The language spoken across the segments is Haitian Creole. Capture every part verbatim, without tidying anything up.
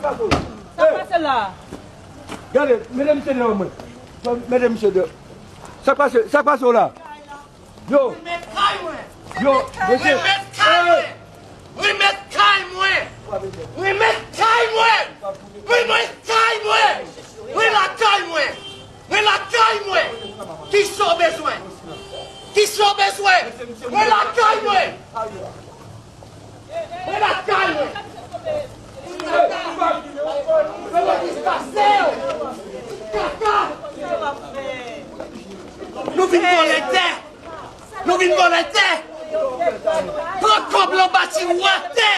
Sa k pase la? Gade, mete misye deyò mwen. Mete misye deyò. Sa k pase, sa k pase w la? Yo. Remèt kay mwen. Yo, mesye. Remèt kay mwen. Remèt kay mwen. Remèt kay mwen. Remèt kay mwen. Remèt lakay mwen. Mwen lakay mwen. Kisa w bezwen? Kisa w bezwen? Mwen lakay mwen. Mwen lakay mwen. Mwen dispase w. Kaka. Nou vin vòlè tè. Nou vin vòlè tè. Pran kòb lan bati wè tè.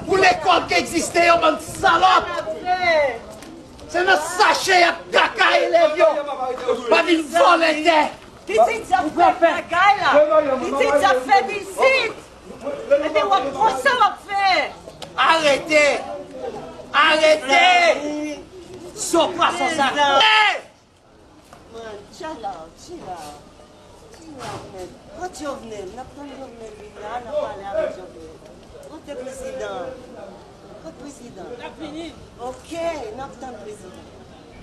Pou lekòl ki egziste yo, bann salòp. Se nan sache y ap kaka elèv yo. Pa vin vòlè tè. Pitit sa fè lakay la. Pitit sa fè isit. Epi w ap konsa w ap fè. Arete. Arete. Son pwason sa. Man, chill out, chill out. Chill out, man. Kot Jovenel? N ap tann Jovenel vin la, n ap pale avèk Jovenel. Kote prezidan? Kot prezidan? L ap vini. Ok, n ap tann prezidan.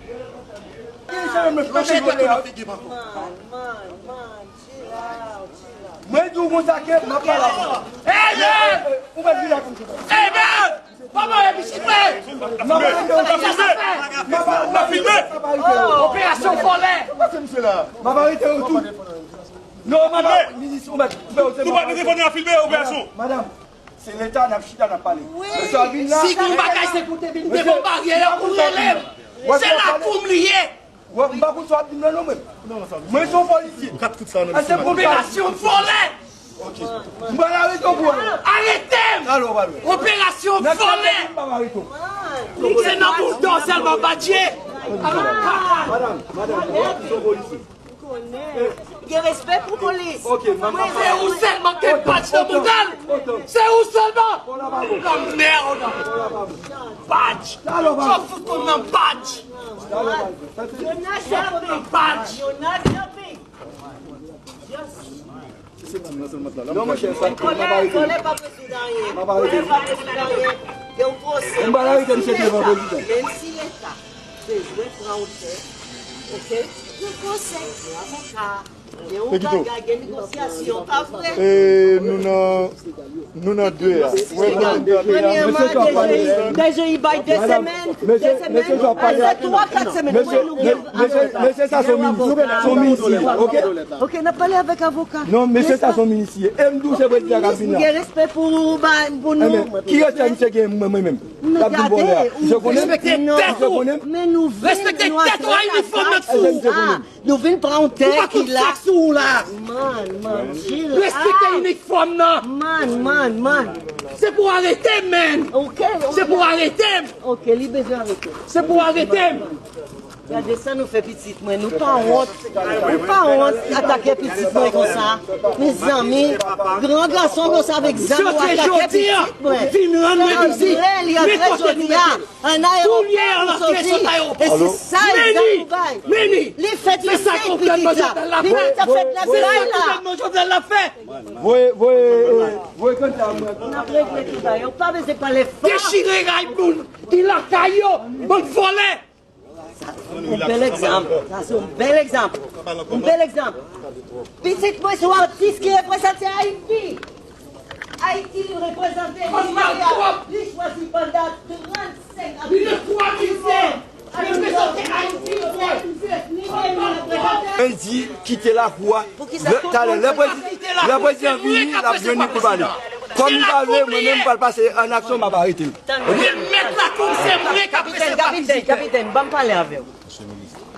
Deja, men, mete tou nan figi m ankò. Man, man, man, chill out, chill out. Mwen di w konsa ke m ap pale avè w. Hey, man! Ou mèt vin la konsa. Hey, man! Papa, e pitit mwen! M ap filme! M ap filme! Operasyon vòlè! M ap arete yo tou. Non, madan, minis, ou mèt koupe yo, se mwen. Nou pa mete fò nou a filme operasyon. Madan, se leta n ap chita, n ap pale. Wi. Mesye a vin la. Si gon bagay se pou te vin devan baryè a, ou rele m. Se lakou m li ye. Wè, m pa konn sa w ap di m nan non, mwen. Mwen se yon polisye. Operasyon vòlè! M pral arete w pou wè. Arete m! Operasyon vòlè! M p ap arete w. Se nan boul dò sèlman badj ye. Madan, madan, mwen se yon polisye. Gen respè pou polis. Mwen se ou sèlman ke badj nan mouda l. Se ou sèlman. Lanmèd. Badj. Sa w fout konn nan badj. Yo nan shopping. Badj. Yo nan shopping. Non, monchè, sa, m ap arete. Kòlè, kòlè pa pou rezoud anyen. M ap arete. Kòlè pa pou rezoud anyen. Gen yon pwosè. M pral arete misye devan prezidan. Menm si leta bezwen pran otè, oke? Gen pwosè, gen avoka. Gen yon bagay, gen negosyasyon, pa vre? E nou nan Nou nan de a. Premyèman, DG, DG, bay de semèn, de semèn, se twa, kat semèn, mwen nou gen. Mesye, sa se yon minis, se yon minis li ye, oke? Oke, n ap pale avèk avoka. Non, mesye, sa se yon minis li ye. E m di w se prezidan k ap vin la. M gen respè pou, ba, pou nou. Ki respè misye gen mwen, mwen menm? L ap vin vòlè a. Misye konnen m? Misye konnen m? Men nou vin, nou achte kaka. Nou vin pran yon tè ki la. Man, man, chill out. Respekte inifòm nan. Man, man, man. Se pou arete m, man. Ok, ok. Se pou arete m. Ok, li bezwen arete. Se pou arete m. Gade sa nou fè pitit mwen. Nou pa wont. Nou pa wont atake pitit mwen konsa. Mezanmi, gran gason konsa avèk zam ou atake pitit mwen. Vin rann mwen vizit. Li antre jodi a. An ayewopò pou soti. E se sa egzak ou bay. Li fèt isit, pitit la. Pitit la fèt lakay la. Voye, voye, eh, voye kanta mwen. N ap regle tout bagay. Ou pa bezwen pale fò. Dechire ray moun ki lakay yo, bann vòlè. Yon bèl egzanp. Sa se yon bèl egzanp. Yon bèl egzanp. Pitit mwen se yon atis ki reprezante Ayiti. Ayiti li reprezante, li chwazi pandan trannsenk ane. Li nan twa mize. Li reprezante Ayiti, li reprezante. Mwen di kite lakou a. Talè, lè prezidan, lè prezidan vini, l ap jwenn li pou pale. Kòm li pa vle, mwen menm m pral pase an aksyon, m ap arete l. Remèt lakou, se mwen k ap resevwa vizitè. Kapitèn, kapitèn, ban m pale avè w.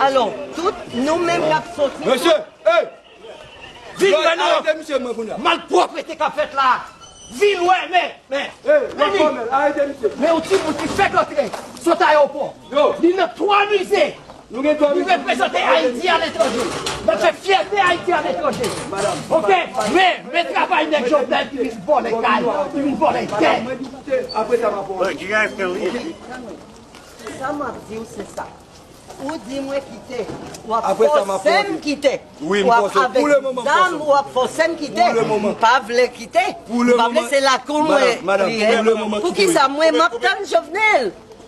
Alò, tout nou menm k ap soti. Mesye, hey! Vin wè non. Arete misye mwen kounye a. Malpwòpte k ap fèt la. Vin wè, men, men. Hey, w ap fòmèl, arete misye. Men yon timoun ki fèk rantre, sot ayewopò. Li nan twa mize. Nou gen twa mize. Li reprezante Ayiti aletranje. L ap fè fyète Ayiti aletranje. Ok, men, men travay nèg Jovenel ki vin vòlè kay, ki vin vòlè tè. Apre sa, m ap fè. Sa m ap di w, se sa. Ou di mwen kite. W ap fòse m kite. W ap avèk zam, w ap fòse m kite. M pa vle kite. M pa vle, se lakou mwen li ye. Poukisa mwen m ap tann Jovenel?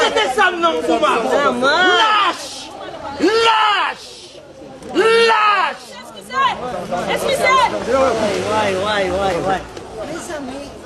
Jete zam nan pou m. Lach! Lach! Lach! Eskize! Eskize! Way, way, way, way. Mezanmi.